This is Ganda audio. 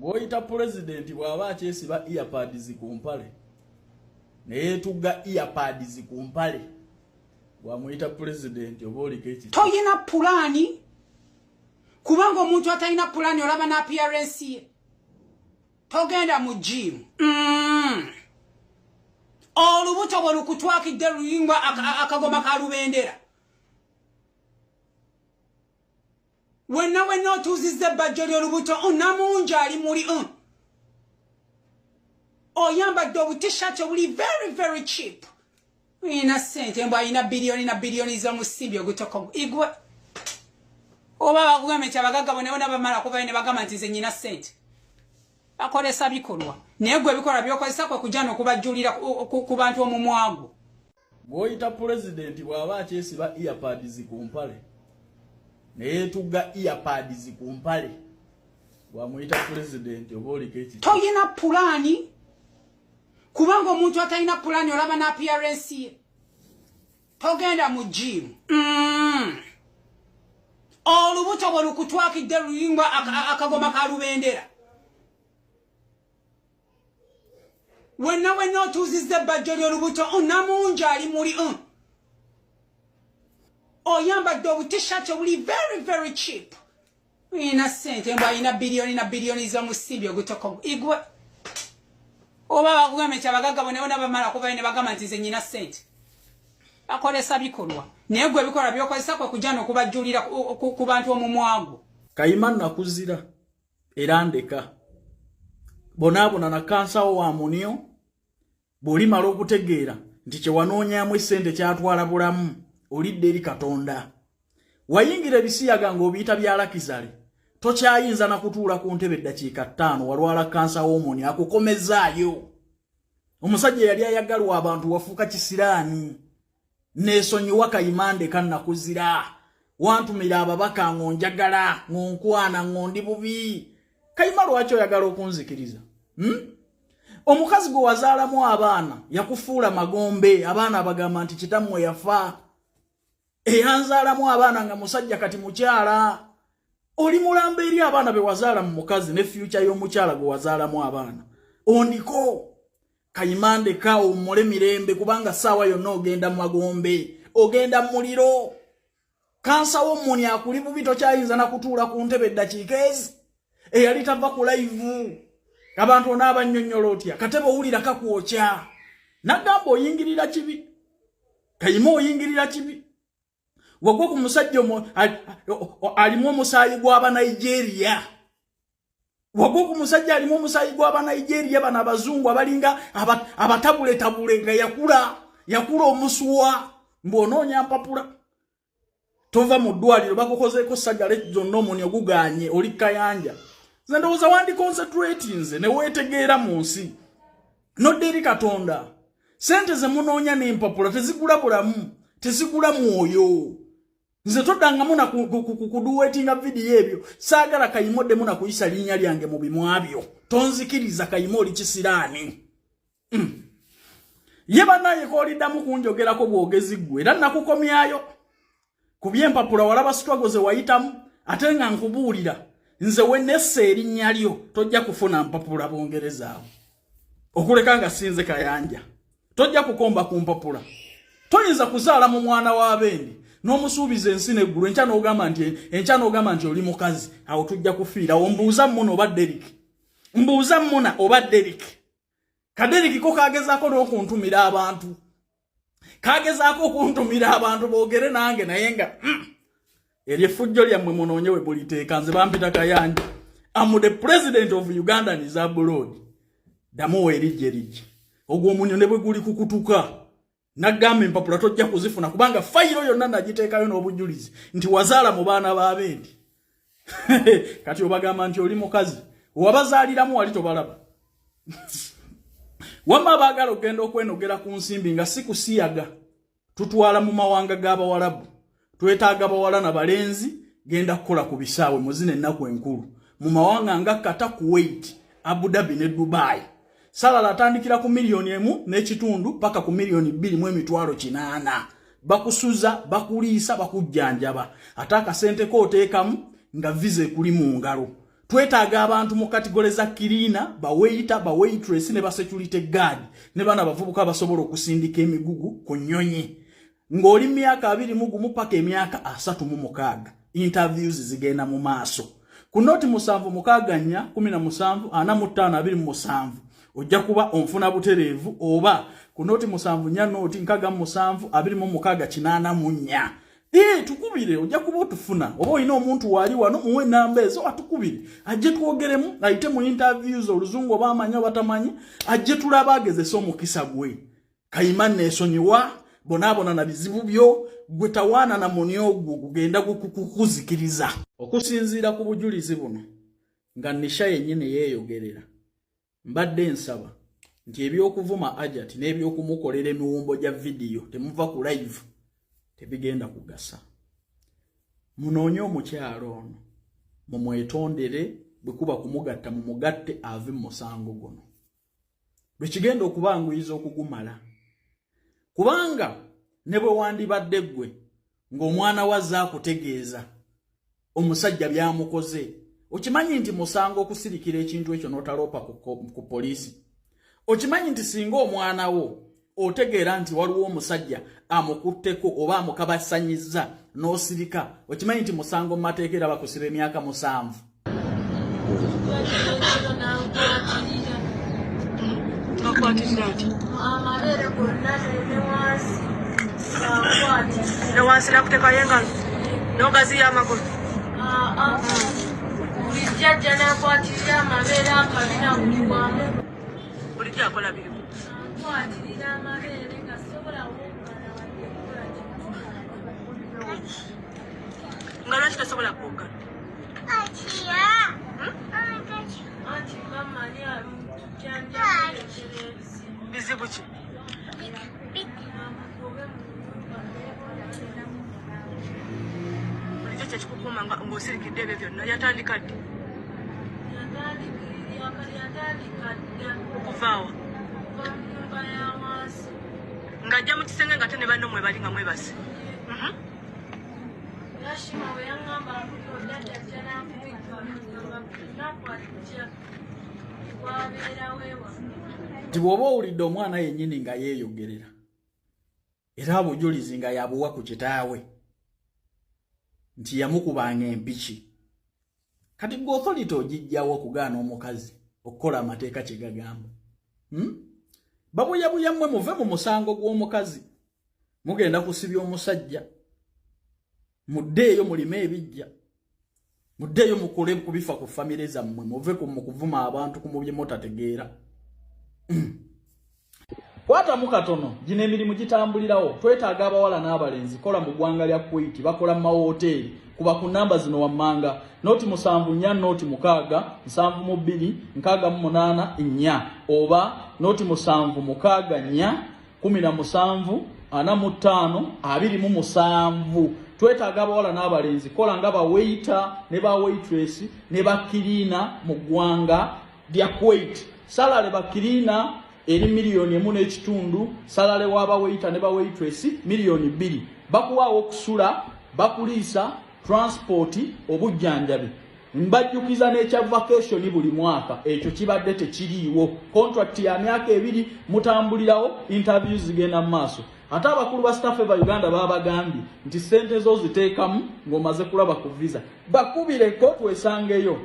Gw'oyita pulezidenti bw'aba akyesiba earpads ku mpale ne yeetugga earpads ku mpale bw'amuyita pulezidenti oba oliko ekiki? Toyina pulaani, kubanga omuntu atalina pulaani olaba na appearance ye. Togenda mu gym. Olubuto bwe lukutwakidde luyingwa akagoma ka lubendera. Wenna wenna otuuzizza ebbajjo ly'olubuto, namungi ali muli. Oyambadde obutishat obuli very very cheap. Oyina ssente, mbw alina biliyoni na biliyoni z'omusimbi ogutoko igwe. Oba bakugamba nti abagagga bonabona bamala kuvayo ne bagamba nti nze nyina ssente, bakolesa bikolwa, naye gwe ebikolwa byokozesa kwe kujja n'okubajjulira ku bantu omumwagwo. Gw'oyita pulezidenti bw'aba akyesiba earpads ku mpale ne yeetugga earpads ku mpale bw'amuyita pulezidenti oba oliko ekiki? Toyina pulaani, kubanga omuntu atalina pulaani olaba na appearance ye. Togenda mu gym. Olubuto bwe lukutwakidde luyingwa akagoma ka lubendera. Wenna wenna otuuzizza ebbajjo ly'olubuto, namungi ali muli. Oyambadde obutishat obuli very very cheap. Oyina ssente, mbw alina biliyoni na biliyoni z'omusimbi ogutoko igwe. Oba bakugamba nti abagagga bonabona bamala kuvayo ne bagamba nti nze nyina ssente, bakolesa bikolwa, naye gwe ebikolwa byokozesa kwe kujja n'okubajjulira ku bantu omumwagwo. Kayima, nakuzira era ndeka bonaabona na kansawo wa munio. Bw'olimala okutegeera nti kyewanoonyaamu essente kyatwala bulamu, olidde eri Katonda. Wayingira ebisiyaga ng'obiyita bya luxury, tokyayinza na kutuula ku ntebe eddakiika 5. Walwala kansa w'omuni akukomezaayo. Omusajja yali ayagalwa abantu, wafuuka kisiraani. Neesonyiwa, Kayimande, kannakuzira. Wantumira ababaka ng'onjagala, ng'onkwana, ng'ondi bubi. Kayima, lwaki oyagala okunzikiriza, Omukazi gwe wazaalamu abaana yakufuula magombe. Abaana abagamba nti kitammwe yafa, eyanzaalamu abaana nga musajja, kati mukyala. Oli mulamba eri abaana be wazaala mu mukazi ne future y'omukyala gwe wazaalamu abaana. Ondiko, Kayimande, ka owummule mirembe, kubanga ssaawa yonna ogenda mu magombe, ogenda mu muliro. Kansa w'omuni akuli bubi, tokyayinza na kutuula ku ntebe eddakiika ezi. Eyali tava ku live, abantu onaabannyonnyola otya? Katebe owulira kakwokya. Nagamba oyingirira kibi, Kayima, oyingirira kibi. Wagwa ku musajja alimu omusaayi gw'Abanigeria. Wagwa ku musajja alimu omusaayi gw'Abanigeria, bano abazungu abalinga abatabuletabule, nga yakula yakula omusuwa. Mbw'onoonya mpapula, tova mu ddwaliro, bakukozeeko sagale zonna, omuni oguganye, oli kayanja. Nze ndowooza wandiconcentrate nze ne weetegeera mu nsi, nodda eri Katonda. Sente ze munoonya n'empapula tezigula bulamu, tezigula mwoyo. Nze toddangamu na kuduwetinga vidiyo ebyo, saagala. Kayima, oddemu na kuyisa linnya lyange mu bimwa byo, tonzikiriza. Kayima, oli kisiraani. Ye bannaye kooliddamu kunjogerako bwogezi ggwe, era nakukomyayo ku byempapula. Walaba struggle ze wayitamu, ate nga nkubuulira nze wenessa erinnya lyo, tojja kufuna mpapula Bongerezaawo okuleka nga sinze Kayanja. Tojja kukomba ku mpapula. Toyinza kuzaala mu mwana w'abendi n'omusuubiza ensi neggulu, enkya n'ogamba nti oli mukazi. Awo tujja kufiirawo. Mbuuza Muna oba Derik, mbuuza Muna oba Derik. Kaderiki ko kagezaako n'okuntumira abantu, kagezaako okuntumira abantu boogere nange, naye nga eryo effujjo lyammwe munoonye we buliteeka. Nze bampita Kayanja, am the president of Uganda is abroad. Ddamu erijje rijje ogwo omunyo ne bwe guli kukutuka. Nagamba empapula tojja kuzifuna, kubanga fayiro yonna nagiteekayo n'obujulizi nti wazaala mu baana b'abendi. Kati obagamba nti oli mukazi, wabazaaliramu wali tobalaba. Wamma abaagala okugenda okwenogera ku nsimbi nga si kusiyaga, tutwala mu mawanga g'Abawalabu. Twetaaga bawala na balenzi genda kukola ku bisaawe muzina ennaku enkulu mu mawanga nga Qatar, Kuwait, Abu Dhabi ne Dubai. Salary atandikira ku 1.5 miliyoni paka ku 2.8 miliyoni. Bakusuza, bakuliisa, bakujjanjaba, ate akasente ko oteekamu nga visa ekuli mu ngalo. Twetaaga abantu mu category za cleaner, ba waiter, ba waitress ne ba security guard ne bana abavubuka abasobola okusindika emigugu ku nnyonyi. Ng'oli myaka 21 paka emyaka 36. Interviews zigenda mu maaso. Ku noti 764 17 45 27 ojja kuba onfuna butereevu, oba ku noti 74 noti 67 26 84. Tukubire, ojja kuba otufuna. Oba olina omuntu waali wano, muwe enamba ezo atukubire, ajje twogeremu, ayite mu interviews, oluzungu oba amanyi oba tamanyi, ajje tulaba agezese omukisa gwe. Kayima neesonyiwa, bonaabona na bizibu byo, gwe tawaana na muni ogwo gugenda kukuzikiriza. Okusinziira ku bujulizi buno nga Nisha yennyini yeeyogerera, mbadde nsaba nti ebyokuvuma Ajati n'ebyokumukolera emiwumbo gya vidiyo temuva ku live tebigenda kugasa. Munoonye omukyalo ono, mumwetondere, bwe kuba kumugatta mumugatte ave mu musango guno, bwe kigenda okubanguyiza okugumala. Kubanga ne bwe wandibadde ggwe ng'omwana wazze akutegeeza omusajja by'amukoze, okimanyi nti musango okusirikira ekintu ekyo n'otaloopa ku poliisi. Okimanyi nti singa omwana wo otegeera nti waliwo omusajja amukutteko oba amukabasanyizza n'osirika, okimanyi nti musango mu mateeka era bakusiba emyaka 7. Amabeere gonna ne wansi ne wansi nakutekayo engalo n'ogaziya amagulu. Bulijjo ajja n'akwatirira amabeere akabina buli wamu. Bulijjo akola birimu akwatirira amabeere nga sobola woggana wadde kukola kintu. Nga lwaki tosobola kuwoggana? Anti mama ani tujjanjaba ebizibu. Bizibu ki? Amugobe mu nyumba. Bulijjo kyekikukuuma ng'osirikidde ebyo byonna yatandika ddi? Yatandika dda. Okuvaawa? Okuva mu nyumba ya wansi. Ng'ajja mu kisenge nga te ne banno mwebali nga mwebase. Yashima bwe yaŋŋamba nti dada ajja n'akubika ngamba buli lunaku ajja wabeerawo ewaka. Nti bw'oba owulidde omwana yennyini nga yeeyogerera era obujulizi nga yabuwa ku kitaawe nti yamukubanga empiki, kati gwe authority ogijjawo okugaana omukazi okukola amateeka kye gagamba? Babuyabuya mmwe muve mu musango gw'omukazi, mugenda kusibya omusajja. Muddeeyo mulime ebijja, muddeeyo mukole kubifa ku famire zammwe, muve ku mukuvuma abantu ku mubye mutategeera. Kwatamu katono, gino emirimu gitambulirawo. Twetaaga abawala n'abalenzi kola mu ggwanga lya Kuwait, bakola mu mawoteeri. Kuba ku namba zino wammanga: noti 74 noti 6 72 68 4, oba noti 764 17 45 27. Twetaaga abawala n'abalenzi kola nga ba waiter ne ba waitress ne ba cleaner mu ggwanga lya Kuwait. Salary ba cleaner eri 1.5 miliyoni, salary w'aba waiter ne ba waitress 2 miliyoni. Bakuwaawo okusula, bakuliisa, transport, obujjanjabi. Mbajjukiza n'ekya vacation buli mwaka, ekyo kibadde tekiriiwo. Contract ya myaka 2, mutambulirawo, interviews zigenda mu maaso. Ate abakulu ba Staff Eva Uganda babagambye nti sente zo ziteekamu ng'omaze kulaba ku visa. Bakubireko twesangeyo.